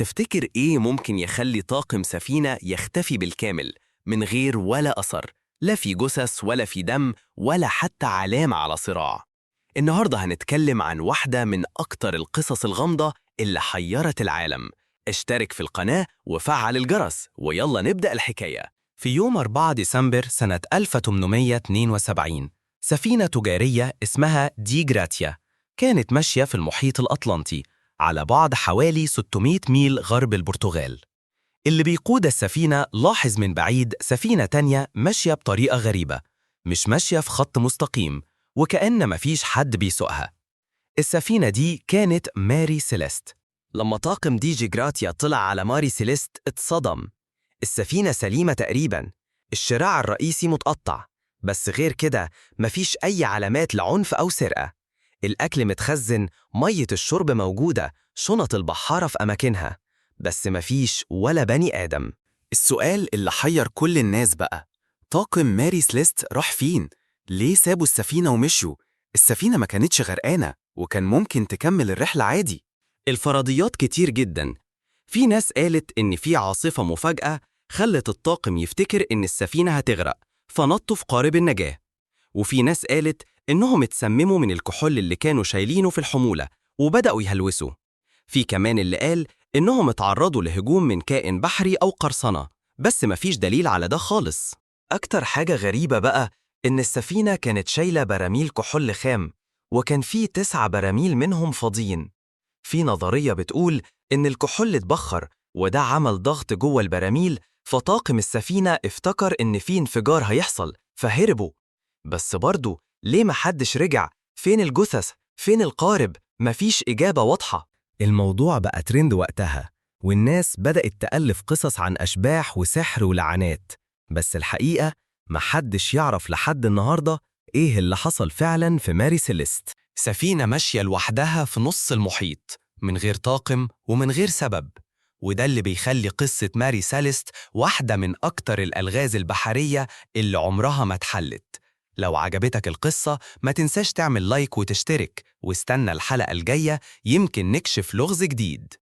تفتكر إيه ممكن يخلي طاقم سفينة يختفي بالكامل من غير ولا أثر؟ لا في جثث ولا في دم ولا حتى علامة على صراع. النهاردة هنتكلم عن واحدة من أكتر القصص الغامضة اللي حيرت العالم. اشترك في القناة وفعل الجرس ويلا نبدأ الحكاية. في يوم 4 ديسمبر سنة 1872، سفينة تجارية اسمها دي جراتيا كانت ماشية في المحيط الأطلنطي على بعد حوالي 600 ميل غرب البرتغال. اللي بيقود السفينة لاحظ من بعيد سفينة تانية ماشية بطريقة غريبة، مش ماشية في خط مستقيم، وكأن مفيش حد بيسوقها. السفينة دي كانت ماري سيليست. لما طاقم دي جراتيا طلع على ماري سيليست اتصدم. السفينة سليمة تقريبا، الشراع الرئيسي متقطع، بس غير كده مفيش أي علامات لعنف أو سرقة. الأكل متخزن، مية الشرب موجودة، شنط البحارة في أماكنها، بس مفيش ولا بني آدم. السؤال اللي حير كل الناس بقى، طاقم ماري سليست راح فين؟ ليه سابوا السفينة ومشوا؟ السفينة ما كانتش غرقانة وكان ممكن تكمل الرحلة عادي. الفرضيات كتير جدا. في ناس قالت إن في عاصفة مفاجأة خلت الطاقم يفتكر إن السفينة هتغرق فنطوا في قارب النجاة. وفي ناس قالت إنهم اتسمموا من الكحول اللي كانوا شايلينه في الحمولة وبدأوا يهلوسوا. في كمان اللي قال إنهم اتعرضوا لهجوم من كائن بحري أو قرصنة، بس مفيش دليل على ده خالص. أكتر حاجة غريبة بقى إن السفينة كانت شايلة براميل كحول خام، وكان في 9 براميل منهم فاضيين. في نظرية بتقول إن الكحول اتبخر وده عمل ضغط جوه البراميل، فطاقم السفينة افتكر إن في انفجار هيحصل فهربوا. بس برضه ليه محدش رجع؟ فين الجثث؟ فين القارب؟ مفيش إجابة واضحة. الموضوع بقى ترند وقتها، والناس بدأت تألف قصص عن أشباح وسحر ولعنات، بس الحقيقة محدش يعرف لحد النهاردة إيه اللي حصل فعلا في ماري سيليست. سفينة ماشية لوحدها في نص المحيط من غير طاقم ومن غير سبب، وده اللي بيخلي قصة ماري سيليست واحدة من أكتر الألغاز البحرية اللي عمرها ما اتحلت. لو عجبتك القصة ما تنساش تعمل لايك وتشترك، واستنى الحلقة الجاية، يمكن نكشف لغز جديد.